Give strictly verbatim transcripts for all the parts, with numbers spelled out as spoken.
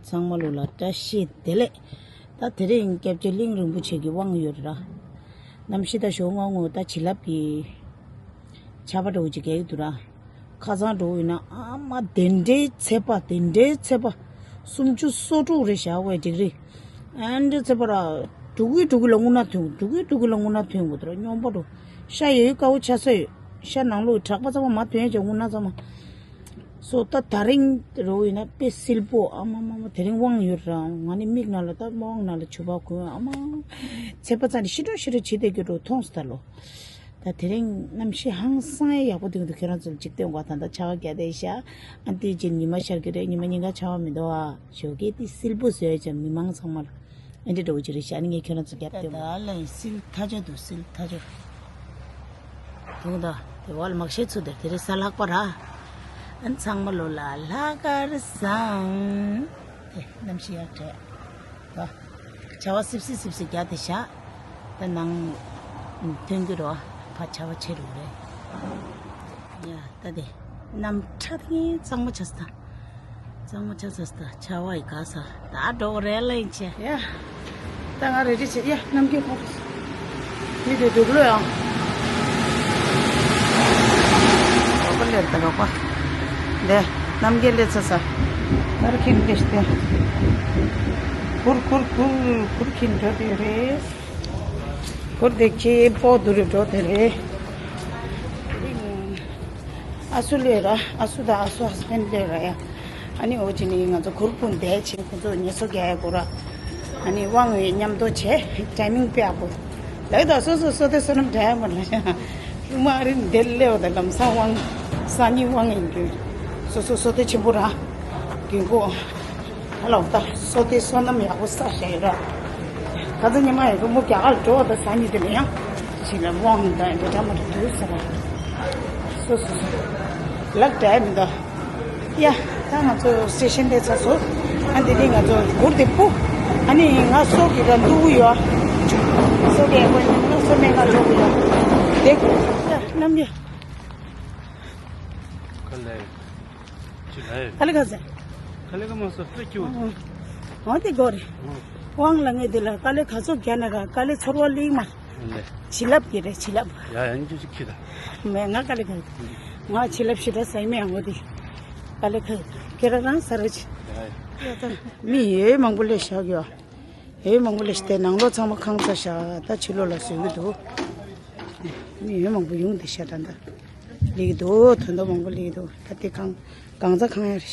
ཚང་མ་ལོ་ལ་བཀྲ་ཤིས་བདེ་ལེགས། ད་དེ་རིང་སྐྱབས་རྗེ་གླིང་རིན་པོ་ཆེ་གི་དབང་ཡོད་ར། གནམ་གཤིས་ད་ཞོགས་སྔ་ངོ་ད་བྱིན་རླབས་ཀྱི་ཆར་པ་འདྲ་བོ་ཅིག་རྒྱག་གི་འདུག་ར། ཁ་སང་འགྲོ་ཡིན་ན་ཨ་མ་དེ་འདྲའི་ཚད་པ་དེ་འདྲའི་ཚད་པ། སུམ་ཅུ་སོ་དྲུག་རེད་བཞག་པའི་ཌིག་རི། ཨ་འདྲའི་ཚད་པ་ར། འགྲོ་གི་འགྲོ་གི་ལ་རྔུལ་ནག་ཐོན། འགྲོ་གི་འགྲོ་གི་ལ་རྔུལ་ནག་ཐོན་དགོས་འདུག་ར། སྨྱོན་པ་འགྲོ། ཤ་ཡོད་དཀའ་བོ་ཆགས་ས་ཡོད། ཤ་ནང་ལོགས་གྲགས་པ་ཚང་མ་མ་ཐོན་ཡ་ཅིག་རྔུལ་ནག་ཚང་མ། སོ་ད་དེ་རིང་རོ་ཡིན་ན་དཔེ་བསིལ་པོ། ཨ་མ་མ་མ། དེ་རིང་དབང་ཡོད་རང་། ང་ནི་མིག་ནང་ལ་ད་དབང་ནང་ལ་ཆུ་བ་གོན། ཨ་མ། ཚད་པ་རྩ་ནས་ཤི་འགྲོ་ཤི་འགྲོ་བྱེད་བསྡད་རྒྱུ་འགྲོ་མཐོང་སོང་ད་ལོ། ད་དེ་རིང་གནམ་གཤིས་ཧང་སང་ཡག་པོ་འདུག་འདུག་ཁྱེད་རང་ཚོ་ལ་ཅིག་སྟོན་དགོས། ད་ལྟ་ཆར་པ་རྒྱག་བསྡད་ཤག་ཨ་འདི་རྗེས་ཉི་མ་ཤར་གྱི་རེད། ཉི་མ་ཉིན་གང་ཆར་པ་མི་འདུག་ཨ། ཞོགས་ཀས་དེ་བསིལ་པོ་བཟོས་ཀྱང་མི་མང་ཚང་མ་ལ། ཨེ་འདྲ་འདྲ་བོ་ཅིག་རེད་ཤག་ཨ་ནི་ངས་ཁྱོད་རང་ཚོ་རྒྱབ་སྟེ། ད་ལན་བསིལ་ཐག་ཆོད་འདུག་བསིལ་ཐག་ཆོད། དུང་ད་དེ་བ་ལ་མག་ཤེས་ཚུ་དེར་དེ་རེད་ས་ལྷག་པ་ར། ཨ་ནི་ཚང་མ་ལོ་ལ་ལྷག་དཀར་བཟང་། དེ་གནམ་གཤིས་ཡག་དྲག་ད་ཆར་པ་སིབ་སིབ་སིབ་སིབ་རྒྱག་བསྡད་ཤག་ད་ནང་ཐོན་གྱི་རོ། ཕ་ཆར་པ་ཆེ་རུ་རེད། ཡ་ད་དེ་གནམ་ཁྲ་ཐིང་གཙང་མ་ཆགས་ས་ད། གཙང་མ་ཆགས་ས་ད་ཆར་པ་ཡི་ག་ས་ད་འགྲོ་གི་རེད་ལ་ཡིན་ཆེ། ཡ། ད་ང་རེ་ཌི་བྱེད། ཡ་རྣམ་རྒྱལ་ཁོང་། མི་དེ་སྡུག་ལོས་ཨང་། རོགས་པ་སླེབས་ད་རོགས་པ། འདི་རྣམ་རྒྱལ་སླེབས་ཚར་ས། ད་ར་ཁྱིམ་དེ་སྟེ། གུར་གུར་གུར་གུར་ཁྱིམ་འགྲོ་དེ་རེད། གུར་དེ་ཁྱི་པོ་དུ་རུ་འགྲོ་དེ་རེད། ཨ་སུ་ལས་ར། ཨ་སུ་དང་ཨ་སུ་ཧ་སི་བེན་ལས་ར་ཡ། ཨ་ནི་འོ་ཅི་ནི་ང་ཚོ་གུར་སྤུན་བསྡད་ཆེ་ཁོ་ཚོ་ངལ་གསོ་རྒྱག་ཡ་གོ་ར། ཨ་ནི་དབང་བའི་མཉམ་དུ་བྱས་ཊའི་མིང་དཔེ་ཡག་པོ། ལགས་ད་སོ་སོ་སོ་དེ་སོ་ནམ་འདྲ་ཡ་མ་ལ་ཡ། ཨུ་མ་རི་འདེལ་ལེའོ་ད་ལམ་སང་དབང་སང་ཉིན་དབང་ཡིན་རྒྱུ། སོ་སོ་སོ་དེ་ཆེན་པོ་ར། རྒྱུན་གོ། ཨ་ལོ་ད་སོ་དེ་སོ་ནམ་ཡག་པོ་ས་ཞེ་ར། ད་ཚ་ཉི་མ་ཡག་པོ་མོ་རྒྱ་གར་འགྲོ་བ་ད་སང་ཉིན་དེ་ལ་ཡང་ཞིག་ལ་དབང་ད་འདྲ་འདྲ་མ་འདྲ་འདུག་ཟེར་བ། སོ་སོ་སོ། ལག་འདྲ་མི་འདུག་ཡ། ད་ང་ཚོ་སི་ཊེ་ཤན་དེ་ཚར་སོང་། ཨ་འདི་ནི་ང་ཚོ་གུར་དེ་སྤུ། ཨ་ནི་ང་སོ་གི་ར་འདུག་ཡོད། སོ་གི་ཨ་ཁོ་ནི་ང་སོ་མེད་ང་འགྲོ་གི་ཡོད། དེ་ཡ་རྣམ་རྒྱལ། ག་ལེ། ཅི་ལེ། ག་ལེ་ག་ཟེ། ག་ལེ་ག་མ་སོ་ལེ་ཀྱུ། འོ་དེ་གོ་རེ། དབང་ལ་ངེས་དེ་ལ་དཀའ་ལས་ག་ཚོད་རྒྱག་ན་ར་དཀའ་ལས་ཚོར་བ་ལེགས་མ། ལེ། བྱིན་རླབས་ཀྱི་རེད་བྱིན་རླབས། ཡ་ཡ་ཡིན་ཅི་ཅི་ཁྱི་ད། མེད་ང་དཀའ་ལས་ག། ང་བྱིན་རླབས་ཞེ་དྲག་ཟ་ཡི་མེད་ཡང་འོ་དེ། དཀའ་ལས་ག། ཁྱེད་རང་རང་ཟ་རོ་ཅི། ཡ་ཡ། མི་ཡོད་མང་པོ་ལས་བཞག་ཡོད། ཡོད་མང་པོ་ལས་ཞིག་དེ་ནང་ལོགས་ཚང་མ་ཁང་ཚ་བཞག་ད་ཕྱི་ལོགས་ལ་བཟོས་ཀྱི་འདུག་མི་ཡོད་མང་པོ་ཡོང་དེ་ཤ་ད་ད། ལེགས་འདུག་དོན་དག་མང་པོ་ལེགས་འདུག་ད་དེ་ཁང་གང་ཚ་ཁང་ཡ་རེད།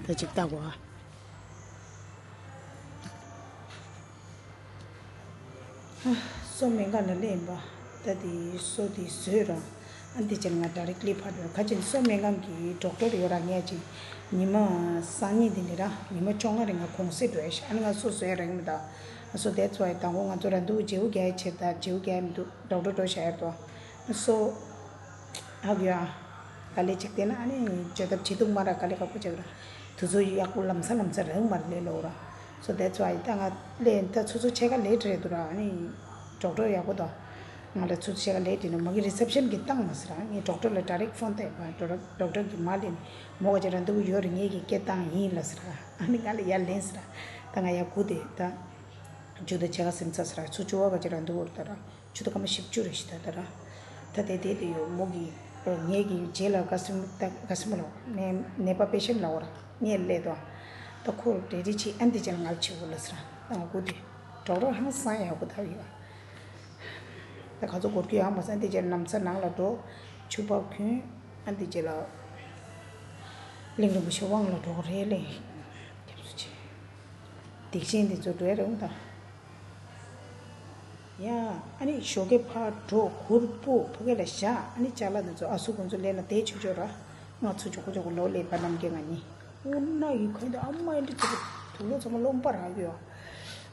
ཡ། ད་ཅིག་ལྟ་གོ་ཨ། སོ་སྨན་ཁང་ལ་སླེབས་ཡིན་པ། ད་དེ་སོ་དེ་བཟོས་ར། ཨ་འདི་ཅན་ང་ཌའི་རེག་ལི་ཕར་འགྲོ་ཁ་ཅིག་སོ་སྨན་ཁང་གི་ཌོག་ཊར་ཡོད་ར་ངས་ཅིག་ཉི་མ་སང་ཉིན་དེ་ནི་ར་ཉི་མ་བཅོ་ལྔ་རིང་ང་གུང་སེང་འགྲོ་ཡ་ཤ་ཨ་ནི་ང་སོ་བཟོ་ཡ་ར་ཡིན་མི་ད། སོ་དེ་ཚོ་ཡ་དང་པོ་ང་ཚོ་ར་འདུག་བརྗེ་པོ་རྒྱག་ཡ་ཆེད་ད་བརྗེ་པོ་རྒྱག་ཡ་མི་འདུག་ཌོག་ཊར་འགྲོ་བྱ་ཡ་དོ། སོ། ཧ་གོ་ཡ། ག་ལེ་ཅིག་བལྟས་ན་ཨ་ནི་བཅོས་ཐབས་བྱེད་ཐུབ་མ་ར་ག་ལེ་ཁག་པོ་བྱེད་ར། དུས་ཚོད་ཡག་པོ་ལམ་སང་ལམ་སང་རག་མ་རེད་ལོ་ར། སོ་དེ་ཚོ་ཨ་ཡི་ད་ང་ལེ་ད་ཚོ་ཚོ་ཆེ་ག་ལེ་ཊི་རེད་འདུག་ར་ཨ་ནི། ཌོག་ཊར་ཡག་པོ་དང་། ང་ལ་ཚོ་ཚོ་ཆེ་ག་ལེ་ཊི་ནི་མ་གི་རི་སེབ་ཤན་གི་བཏང་མ་ཟེར་ར་ངས་ཌོག་ཊར་ལ་ཌའི་རེག་ཕོན་བཏང་ཡོད་པ་ཌོག་ཊར་གི་མ་ལེ་ནི་མོ་ག་ཅེ་ར་འདུག་ཡོད་རེད་ངས་གི་སྐད་བཏང་ཡིན་ལ་ཟེར་ར་ཨ་ནི་ང་ལ་ཡར་ལེན་ཟེར་ར་ད་ང་ཡར་སྒུག་དེ་ད། ཇུ་ད་ཆེ་ག་སེམས་ཚ་ཟེར་ར་ཚོ་ཆུ་བ་ག་ཅེ་ར་འདུག་ད་ར། ཆུ་ཚོད་སྐར་མ་བཞི་བཅུ་རེ་ཞིག་ད་ལྟ་ར། ད་དེ་དེ་དེ་ཡོད་མོ་གི། ངེད་ཀྱི་རྗེས་ལ་ག་སེ་མོ་ད་ག་སེ་མོ་ལ་ནད་ནད་པ་པེ་ཤན་ལ་འོ་ར་ངས་སླེབས་དོ། ད་ཁོ་རེ་རེ་ཆི་ཨན་དེ་ཅན་ང་ལ་ཆི་བོ་ལ་ཟེར་ར་ད་ང་གུ་དེ་ཌོག་ཊར་ཧང་སང་ཡག་པོ་ད་ཡོད། ད་ག་ཚོད་སྒོར་གྱི་ཡག་མ་སང་དེ་ཅན་ལམ་སང་ནང་ལ་འགྲོ། ཆུ་བ་གོན། ཨན་དེ་ཅན་ལ་གླིང་རིན་པོ་ཆེ་དབང་ལ་འགྲོ་གི་རེད་ལེ། རྒྱབ་སུ་ཆེ། སྡིག་ཅན་དེ་ཚོ་འགྲོ་ཡ་རེད་འོང་ད། ཡ། ཨ་ནི་ཞོགས་ཀས་ཕར་འགྲོ་གུར་སྤུ་ཕ་གི་ལ་བཞག་ཨ་ནི་ཅ་ལག་དེ་ཚོ་ཨ་སུ་ཁོང་ཚོ་ལས་ན་དེ་ཆོས་ཆོས་ར། ང་ཚོ་ཆོག་གོ་ཆོག་གོ་ལོ་ལས་པ་རྣམ་རྒྱལ་ང་གཉིས། དབུ་ན་ཡི་གོན་དེ་ཨ་མ་ཨེ་འདྲི་ཚོ་དུག་ལོ་ཚང་མ་རློན་པ་རག་ཡོད།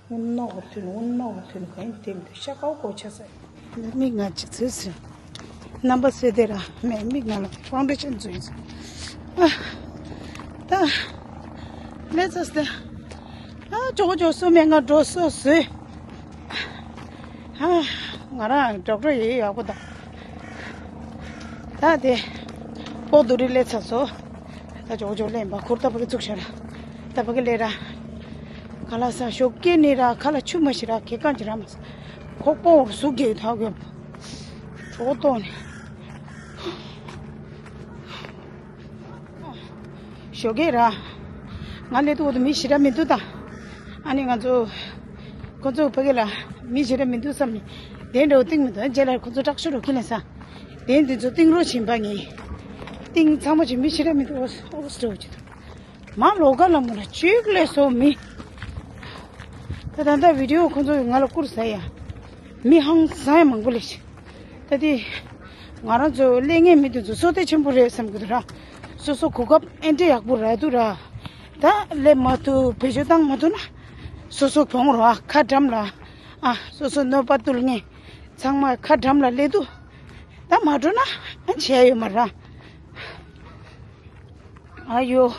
དབུ་ན་གོ་ཐུན་དབུ་ན་གོ་ཐུན་གོན་དེ་མི་འདུག་ཤ་ཀའོ་གོ་ཆ་ས། མིག་ང་ཅི་ཚོད་ཟེར། རྣམ་པ་སོས་དེ་ར་མེད་མིག་ནང་ལ་ཕའུན་ཌེ་ཤན་བཟོས་ཡིན། ཨ། ད། ལས་ཚོ་སྟེ། ཨ་ཅོག་ཅོག་སོ་མེད་ང་འགྲོ་སོ་བཟོས། ཨ། ང་རང་ཌོག་ཊར་ཡིན་ཡག་པོ་ད། ད་དེ། ཨོ་དུ་རི་ལས་ཚ་སོ། ད་ཅོག་ཅོག་ལེན་པ་ཁུར་ད་ཕ་གི་བཙུགས་ཤ་ར། ད་ཕ་གི་ལས་ར། ག་ལ་ས་ཞོགས་ཀྱི་ནི་ར་ཁ་ལ་ཆུ་མ་ཤི་ར་ཁེ་ཀང་ཅི་ར་མ་ས། ཁོག་པོ་འོར་སུ་གེ་ཐག་གེ། ཅོག་ཏོ་ནི། ཞོགས་ཀས་ར། ང་ལས་དུ་འོ་དུ་མི་ཤི་ར་མི་འདུག་ད། ཨ་ནི་ང་ཚོ། ཁོ་ཚོ་ཕ་གི་ལ་མི་ཤི་ར་མི་འདུག་བསམ་ནི། དེ་འདྲ་བོ་ཏིང་མི་འདུག་རྗེས་ལ་ཁོ་ཚོ་སྐྲག་ཤོར་རོ་ཁྱི་ལ་ས། དེ་འདི་ཚོ་ཏིང་རོ་བྱིན་པ་ངེས། ཏིང་ཚང་མ་ཅིག་མི་ཤི་ར་མི་འདུག་ཨོ་ཨོ་སི་ཏྲོ་ཅི་འདུག་མ་ལོ་ག་ལ་མོ་ལ་ཅིག་ལས་སོ་མི། ད་ད་ད་བི་ཌིའོ་ཁོ་ཚོ་ང་ལ་བསྐུར་ཟ་ཡ། མི་ཧང་སང་ཡ་མང་པོ་ལས་ཤི། ད་དེ། ང་རང་ཚོ་ལས་ངན་མི་དེ་ཚོ་བསོད་བདེ་ཆེན་པོ་རེད་བསམ་གི་འདུག་ར། སོ་སོ་གོ་སྐབས་ཨེ་འདྲ་ཡག་པོ་རག་འདུག་ར། ད་ལས་མ་ཐུབ་བེད་སྤྱོད་བཏང་མ་ཐུབ་ན། སོ་སོ་བོང་རོ་ཨ་ཁ་འགྲམ་ལ། ཨ་སོ་སོ་གནོད་པ་བཏུལ་མཁན། ཚང་མ་ཁ་འགྲམ་ལ་སླེབས་འདུག་ད་མ་འགྲོ་ན་ཨ་བྱས་ཡོད་མ་ར། ཨ་ཡོ།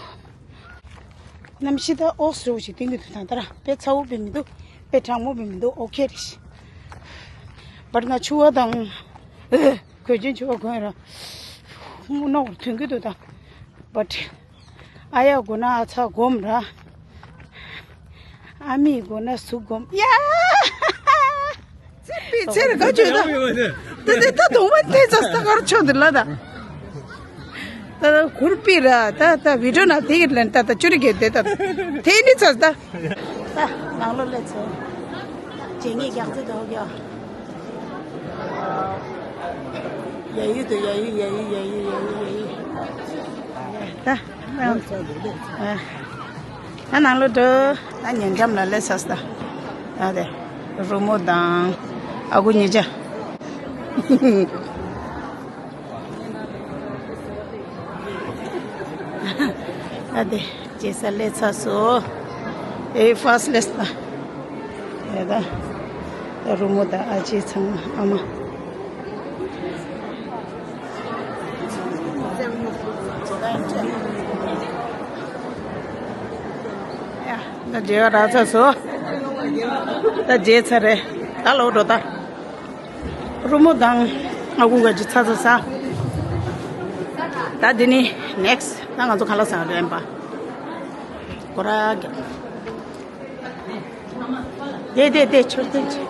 གནམ་གཤིས་ད་ཨོ་སི་རོ་ཞིག་ཏིང་གི་འདུག་ད་ལྟ་ར་དཔེ་ཚ་བོ་བི་མི་འདུག་དཔེ་གྲང་མོ་བི་མི་འདུག་ཨོ་ཁེ་རེད་ཤི། བར་ང་ཆུ་བ་དང་། གོས་ཆེན་ཆུ་བ་གོན་ར། རྔུལ་ནག་བར་ཐོན་གི་འདུག་ད། བར། ཨ་ཡ་དགོ་ན་ཨ་ཚ་སྒོམ་ར། ཨ་མི་དགོ་ན་སུ་སྒོམ་ཡ། ཚེ་རི་ག་ཆོད་ད། ད་དེ་ད་དུང་མ་དེ་ཚ་ས་གར་ཆོད་འདི་ལ་ད། ད་ད་གུར་པི་ར་ད་ད་བི་ཌིའོ་ན་དེ་གི་ལན་ད་ད་ཅུ་རི་གེ་དེ་ད་དེ་ནི་ཚ་ད། ད་ནང་ལོ་ལས་ཚེ། ཇེ་ངེས་རྒྱག་ཚེ་ད་ཧོ་གྱ། ཡ་ཡུ་དུ་ཡ་ཡུ་ཡ་ཡུ་ཡ་ཡུ་ཡ་ཡུ་ཡ་ཡུ། ད། ད་ནང་ལོ་འགྲོ། ད་ཉེ་འགྲམ་ལ་སླེབས་ཚར་སོང་། ད་དེ་རུ་མོ་དང་ཨ་ཁུ་གཉིས་ཆ། ད་དེ་རྗེས་ས་སླེབས་ཚར་སོང་། ཨེ་ཕར་སི་ཊི་སླེབས་ད། ད་ད་རུ་མོ་དང་ཨ་ཅེ་ཚང་མ་ཨ་མ། ད་མཇལ་བ་རག་ཚར་སོང་། ད་མཇལ་ཚར་རེད། ད་ལོག་འགྲོ་ད། རུ་མོ་དང་ཨ་ཁུ་ག་ཅི་ཚ་ཚ་ས། ད་འདི་ནི་ནེག་སི་ཊི་ད་ང་ཚོ་ག་ལ་ས་རེད་པ། གོ་ར་ག་དེ་དེ་དེ་ཆོར་དེ་ཆེ།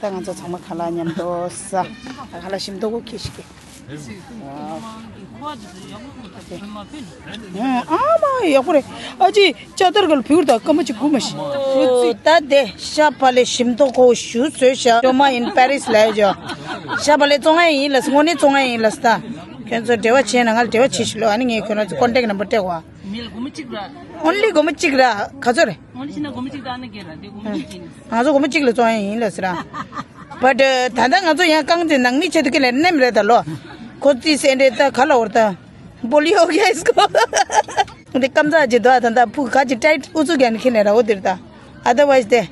ད་ང་ཚོ་ཚང་མ་ཁ་ལག་མཉམ་དུ་ཟ། ཁ་ལག་ཞིམ་མདོག་པོ་ཁྱེར་ཤིག་གི། ཨ་མ་ཡག་པོ་རེད། ཨ་ཅི་ཅ་ལྟར་ག་ལ་བུར་དང་སྐར་མ་གཅིག་དགུ་མ་ཤི། ད་དེ་ཤ་བག་ལེབ་ཞིམ་མདོག་ཁོ་ཞུ་བཟོས་ཤ་ཇོ་མ་ཨིན་པེ་རིས་ལ་ཡོད་ཇོ། ཤ་བག་ལེབ་བཙོང་ཡ་ཡིན་ལ་དངོས་གནས་བཙོང་ཡ་ཡིན་ལ་ད། ཁྱོད་ཚོ་འབྲེལ་བ་བྱས་ན་ང་ལ་འབྲེལ་བ་བྱེད་ཤི་ལོ། ཨ་ནི་ངས་ཁྱོད་རང་ཚོ་ཀོན་ཊེག་ནམ་བར་སྤྲད་གོ། མི་ལ་སྒོར་མོ་གཅིག་ར། ཨོན་ལི་སྒོར་མོ་གཅིག་ར། ག་ཚོད་རེད། ཨོན་ལི་ཕྱིན་ན་སྒོར་མོ་གཅིག་ར་ཨ་ནི་སྒེར་ར་དེ་སྒོར་མོ་གཅིག་ཡིན། ང་ཚོ་སྒོར་མོ་གཅིག་ལ་བཙོང་ཡ་ཡིན་ལ་ཟེར་ར། བཊ་ད་ལྟ་ང་ཚོ་ཡང་རྐང་འཛིན་ནང་མི་ཆེད་དུ་ཁེ་ལས་ནེམ་རེད་ད་ལོ། ཁོ་ཙི་སེ་འདྲེ་ད་ག་ལ་འོར་ད། བོ་ལི་ཨོ་གེ་སི་ཀོ། འདི་ཀམ་ཚ་ཇི་དོ་ད་ད་ཕུ་ག་ཅི་ཊའིཊ་ཨུ་ཚུགས་ཀྱང་ཁེ་ནས་ར་འོ་དེར་ད། ཨ་དར་ཝའི་སི་དེ།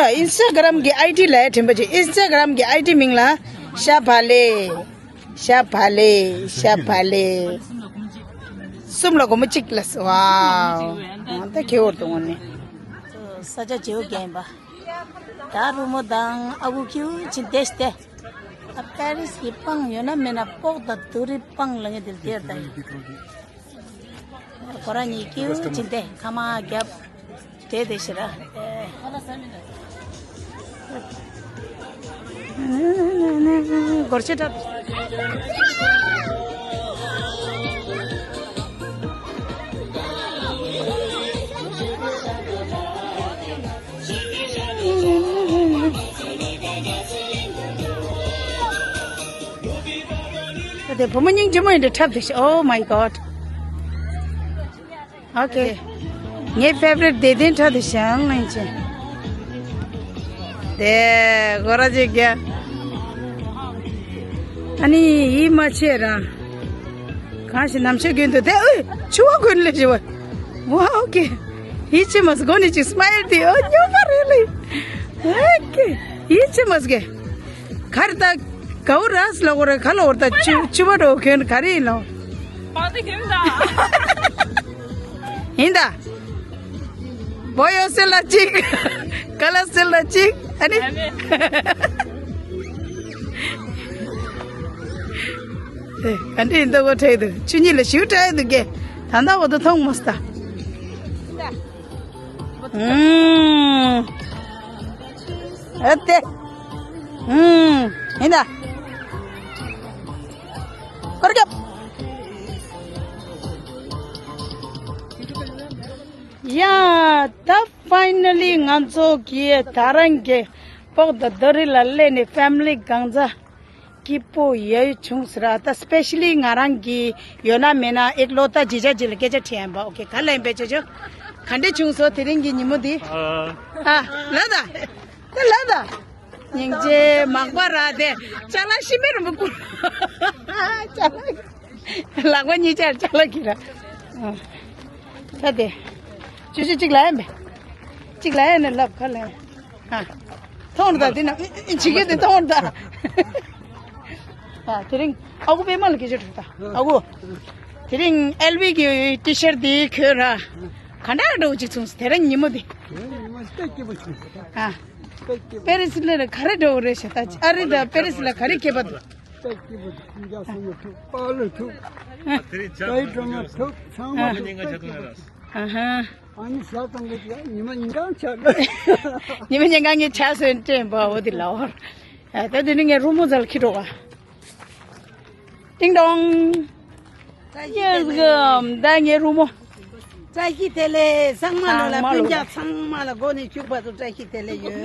ཨིན་སི་ཊ་གྷ་རམ་གི་ཨའི་ཌི་ལ་དྲན་པ་ཅིག་ཨིན་སི་ཊ་གྷ་རམ་གི་ཨའི་ཌི་མིང་ལ་ཤ་བག་ལེབ། ཤ་བག་ལེབ། ཤ་བག་ལེབ། གསུམ་ལ་སྒོར་མོ་གཅིག་ལ་སོ། ཝའོ། ད་ཁེ་འོར་དུ་འོང་ནི། ས་ཆ་བརྗེ་བོ་རྒྱག་ཡིན་པ། ད་རུ་མོ་དང་ཨ་ཁུ་ཁྱེའུ་ཅིག་བསྡད་ཤི་སྟེ། ད་པེ་རི་སི་གི་སྤང་ཡོད་ན་མེད་ན་པོག་དང་དུ་རི་སྤང་ལ་ངེས་དེ་དེར་ད་ཡིན། ཁོ་རང་གཉིས་ཀྱིས་ཅི་འདྲ་ཁ་མ་རྒྱབ་དེ་དེ་ཞེ་ར། སྒོར་ཆེ་འདྲ། དེ་བུ་མོ་སྙིང་རྗེ་མོ་ཡིན་འདྲ་འཁྲབ་དེ་ཤི། Oh my God. Okay. ངའི་ཕེ་ཝ་རི་ཊི་དེ་དེ་འདྲ་དེ་ཤང་ལེན་ཆེ། དེ་གོ་ར་ཅིག་ག་ཨ་ནི་ཡིད་མ་ཆེས་ར། གང་ཞིག་ནམ་ཞིག་རྒྱུན་དུ་དེ་ཨོ་ཆུ་བ་གོན་ལེ་ཞི་བ། Wow, okay. ཡིད་ཆེས་མ་སོང་གོ་ནི་ཅིག་སྨ་ཡལ་དེ་ཨོ་སྨྱོན་པ་རེད་ལེ། Okay. ཡིད་ཆེས་མ་སོང་གེ་གར་ད། གའུ་རཱས་ལ་འོ་ར་ག་ལ་འོ་ར་ད་ཆུ་ཆུ་བ་རོ་གོན་ག་རེ་ཡིན་ལོ། པང་དེ་གོན་ད། ཡིན་ད། བོ་ཡོ་སེ་ལ་གཅིག་ག་ལ་སེ་ལ་གཅིག་ཨ་ནི། ཨེ། ག་འདྲ་ཡིན་ད་གོ་ཁྲེག་འདུག་ཆུ་གཉིས་ལ་ཞིའུ་ཁྲེག་འདུག་གེ། ད་ལྟ་བ་དུ་མཐོང་མ་སྟ། ཨུམ། ཨ་ཏེ། ཨུམ། ཡིན་ད། སྐོར་རྒྱབ། ཡ། ད་ཕའི་ནལ་ལི་ང་ཚོ་གི་ད་རང་གི་སྤོག་ད་ད་རི་ལ་སླེབས་ནས་ཕེ་མི་ལི་གང་ཚ་སྐྱིད་པོ་ཡ་ཡི་བྱུང་ཟེར་ར། ད་སི་པེ་ཤ་ལི་ང་རང་གི་ཡོད་ན་མེད་ན་ཨེག་ལོ་ད་ཇི་ཇ་ཇི་ལ་སྐད་ཆ་དྲིས་ཡིན་པ། ཨོ་ཁེ། ག་ལ་ཡིན་པས་ཅོ་ཅོ། ག་འདྲས་བྱུང་སོང་དེ་རིང་གི་ཉིན་མོ་འདི། ཨ། ལ་ད། ད་ལ་ད། སྙིང་རྗེ་མག་པ་ར་དེ་ཅ་ལག་ཤི་མེད་རུ་མི་བསྐུར། ཅ་ལག་ལག་པ་གཉིས་ཆར་ཅ་ལག་གི་ར། ཨ། ད་དེ། ཆུ་ཆུ་གཅིག་ལ་ཡིན་པས། གཅིག་ལ་ཡིན་ནས་ལབ་ག་ལ་ཡིན། ཨ། མཐོང་རུ་ད་དེ་ན་ཨི་ཨི་ཇི་གེ་དེ་མཐོང་རུ་ད། ཨ། དེ་རིང་ཨ་ཁུ་པད་མ་ལ་སྐད་ཆ་དྲིས་ད། ཨ་ཁུ། དེ་རིང་ཨེལ་བི་གི་ཊི་ཤར་དེ་ཁྱོད་ར། ག་འདྲ་འདྲ་བོ་ཅིག་བྱུང་སོང་དེ་རིང་ཉིན་མོ་དེ། ཨ། པེ་རི་སི་ལ་ག་རེ་འདྲ་བོ་རེད་ཤག་ད་ཨ་རི་དང་པེ་རི་སི་ལ་ག་རེ་ཁྱད་པར་འདུག་ད་སྐྱིད་པོ་འདུག་ཁྱིམ་རྒྱ་སོང་ན་ཐུག་པཱ་ལོ་ཐུག་ཏའི་ཀྲོ་མ་ཐུག་ཚང་མ་ཐུག་ད་སྐྱིད་པོ་འདུག་ཨ་ཧ། ཨ་ནི་ཞག་དང་གི་ཉི་མ་ཉིན་གང་ཆགས་འགྲོ། ཉི་མ་ཉིན་གང་ངའི་ཆགས་སོན་དྲན་པ་འོ་དེ་ལ་བར། ད་དེ་ནི་ངའི་རུ་མོ་ཛལ་ཁྱི་འགྲོ་བ། ཏིང་ཏོང་། ཡེས་གམ་ད་ངའི་རུ་མོ། བཀྲ་ཤིས་བདེ་ལེགས། ཚང་མ་ལོ་ལ་ཚང་མ་ལོ་སྤུན་ཀྱག་ཚང་མ་ལ་མགོ་ནས་མཇུག་བར་དུ་བཀྲ་ཤིས་བདེ་ལེགས་ཡོད།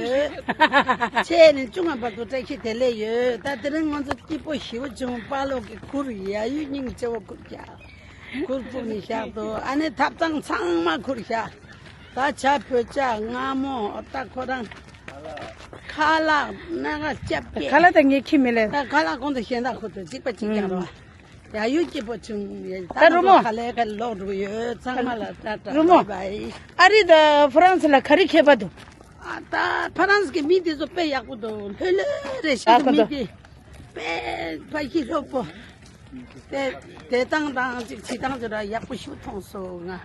ཆེ་ནས་ཆུང་བ་བར་དུ་བཀྲ་ཤིས་བདེ་ལེགས་ཡོད། ད་དེ་རིང་ང་ཚོ་སྐྱིད་པོ་ཞེ་པོ་བྱུང་། པཱ་ལོ་གི་གུར་ཡ་ཡུ་སྙིང་རྗེ་བོ་གུར་རྒྱག་གུར་སྤུ་ནས་བཞག་འདུག་ཨ་ནི་ཐབ་ཚང་ཚང་མ་གུར་བཞག་ད་ཇ་བོད་ཇ་མངར་མོ་ད་ཁོ་རང་ཁ་ལག་སྣ་ཁ་སྐྱབས་ཀྱི། ཁ་ལག་ད་ངས་ཁྱི་མི་ལས། ད་ཁ་ལག་གོང་དུ་གཞན་དག་ཁུར་དུ་གཅིག་པ་གཅིག་རྐྱང་རོ། ཡ་ཡུ་སྐྱིད་པོ་བྱུང་ཡ། ད་རུ་མོ། ཁ་ལས་ཁ་ལོག་འགྲོ་ཡོད། ཚང་མ་ལ་ཏྲ་ཏྲ་རུ་མོ། བའི་བའི། ཨ་རི་ད་ཧྥ་རན་སི་ལ་ག་རེ་ཁྱད་པར་འདུག་ཨ་ད་ཧྥ་རན་སི་གི་མི་དེ་ཚོ་དཔེ་ཡག་པོ་འདུག་ལྷོད་ལྷོད་རེད་ཤག་ཡག་པོ་མི་འདུག་དེ། དཔེ་ཕ་གི་ལྷོད་པོ། དེ་དེ་དང་དང་ཅིག་བྱེད་སྟངས་ཅིག་ར་ཡག་པོ་ཞིག་མཐོང་སོང་ང་།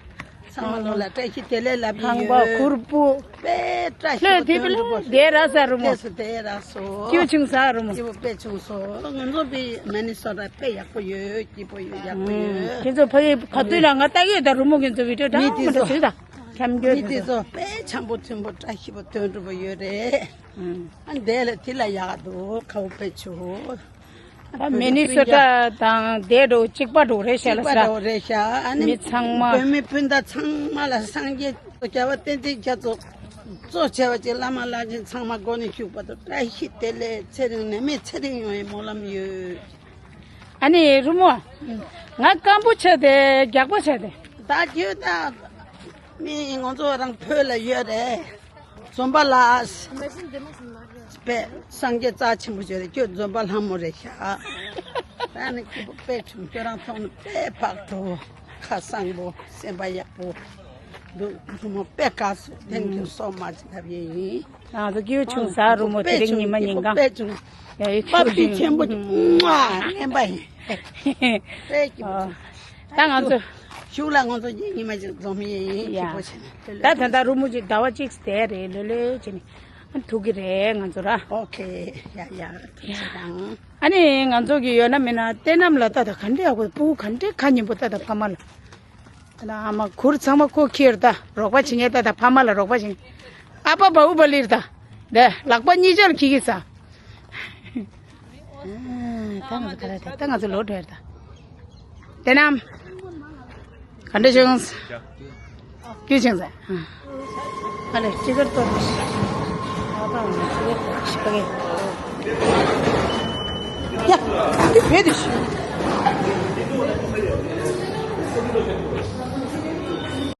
ཚང་མ་ལོ་ལ་བཀྲ་ཤིས་བདེ་ལེགས་ལབ་ཡིན་ཁང་པ་ཡོད། གུར་པོ། དཔེ་བཀྲ་ཤིས་ལྷོད་པོ་དེ་སྟོན་འགྲོ་པོ། བདེ་ར་ས་རུ་མོ། དེ་སུ་དེ་ར་སོ། སྐྱིད་ཆུང་ས་རུ་མོ། སྐྱིད་པོ་དཔེ་ཆུང་སོ། ང་ཚོ་པའི་མི་ནི་སོ་ཊ་དཔེ་ཡག་པོ་ཡོད། སྐྱིད་པོ་ཡོད། ཡག་པོ་ཡོད། ཁྱེད་ཚོ་ཕ་གི་ག་དུས་ལ་ང་ལྟ་གི་ཡོད། ད་རུ་མོ་ཁྱེད་ཚོ་བི་ཌིའོ་མི་དེ་འདྲ་ཚོ་མི་ད་ཁྱམས་མི་དེ་རྒྱུ་ཚོ་དཔེ་འཆམ་པོ་མཐུན་པོ་བཀྲ་ཤིས་པོ་སྟོན་འགྲོ་པོ་ཡོད་རེད། ཨ་འདས་ལ་དེ་ལ་ཡག་འདུག་ཁ་བོ་དཔེ་ཆུ། ད་མི་ནི་སོ་ཊ་དང་དེ་འགྲོ་གཅིག་པ་འགྲོ་རེད་ཤག་ལ་ས། གཅིག་པ་འགྲོ་རེད་ཤག་ཨ་ནི་མི་ཚང་མ། བོད་མི་སྤུན་ཟླ་ཚང་མ་ལ་སངས་རྒྱས་རྒྱལ་བ་བསྟན་འཛིན་རྒྱ་མཚོ་གཙོ་བྱས་པ་ཅིག་བླ་མ་བླ་ཆེན་ཚང་མ་མགོ་ནས་མཇུག་བར་དུ་བཀྲ་ཤིས་བདེ་ལེགས་ཚེ་རིང་ནད་མེད་ཚེ་རིང་ཡོང་བའི་སྨོན་ལམ་ཡོད། ཨ་ནི་རུ་མོ། ང་སྐམ་པོ་ཆགས་ཏེ་རྒྱགས་པ་ཆགས་ཏེ། ད་ཁྱོད་ད་མི་ང་ཚོ་རང་བོད་ལ་ཡོད་རེད། འཛོམས་པ་ལགས། དཔེ་སངས་རྒྱས་རྩ་ཆེན་པོ་བྱས་ཏེ་ཁྱོད་འཛོམས་པ་ལྷ་མོ་རེད་ཤག་ད་ནི་སྐྱིད་པོ་དཔེ་བྱུང་། ཁྱོད་རང་མཐོང་ནས་དཔེ་བག་དྲོ། ཁ་བཟང་པོ། སེམས་པ་ཡག་པོ་འདུག་རུ་མོ་དཔེ་དགའ་སོང་། དེང་གི་སོ་མ་ཅིག་ལབ་ཡས་ཡིན། ང་ཚོ་སྐྱིད་པོ་བྱུང་ས་རུ་མོ། དེ་རིང་ཉི་མ་ཉིན་གང་། དཔེ་བྱུང་། ཡ་ཡི་པ་ཕི་ཆེན་པོ་ཅིག་མ་ངན་པ་ཡིན། དཔེ་སྐྱིད་པོ་བྱུང་། ད་ང་ཚོ་གཞུག་ལ་ང་ཚོ་ཉི་མ་ཅིག་འཛོམས་ཡས་ཡིན། ཡ། སྐྱིད་པོ་བྱས་ནས་ད་ད་ལྟ་རུ་མོ་ཅིག་ཟླ་བ་གཅིག་བསྡད་རེད། ལོས་ལོས་བྱས་ནས་ཐུག་གི་རེད་ང་ཚོ་ར། ཨོ་ཁེ། ཡ་ཡ། ཐུགས་རྗེ་གནང་། ཨ་ནི་ང་ཚོ་གི་ཡོད་ན་མེད་ན་བསྟན་རྣམ་ལ་ལྟ་ད་ག་འདྲས་ཡག་པོ། སྤུ་གུ་ག་འདྲས་ཁ་ཉན་པོ་ལྟ་ད་ཕ་མ་ལ། ཨ་མ་གུར་ཚང་མ་ཁོ་ཁྱེར་ད་རོགས་པ་བྱེད་མཁན་ད་ད་ཕ་མ་ལ་རོགས་པ་བྱེད། ཨ་ཕ་བ་འུ་པ་ལིར་ད། ད་ལག་པ་གཉིས་ཆར་ཁྱི་གི་ས། ད་ང་ཚོ་ག་རེ་ད་ད་ང་ཚོ་ལོ་བྲེལ་ད། དེ་ནམ། ག་འདྲ་བྱུང་། སྐྱིད་ཆེན་ཟེར། ཨ་ལེ་ཅི་གར་ཏོ། ཨ་ཕ་ང་ཅི་གར་ཏོ་ཤི་པ་གེ། ཡ། འདི་བེད་དུ་ཤི།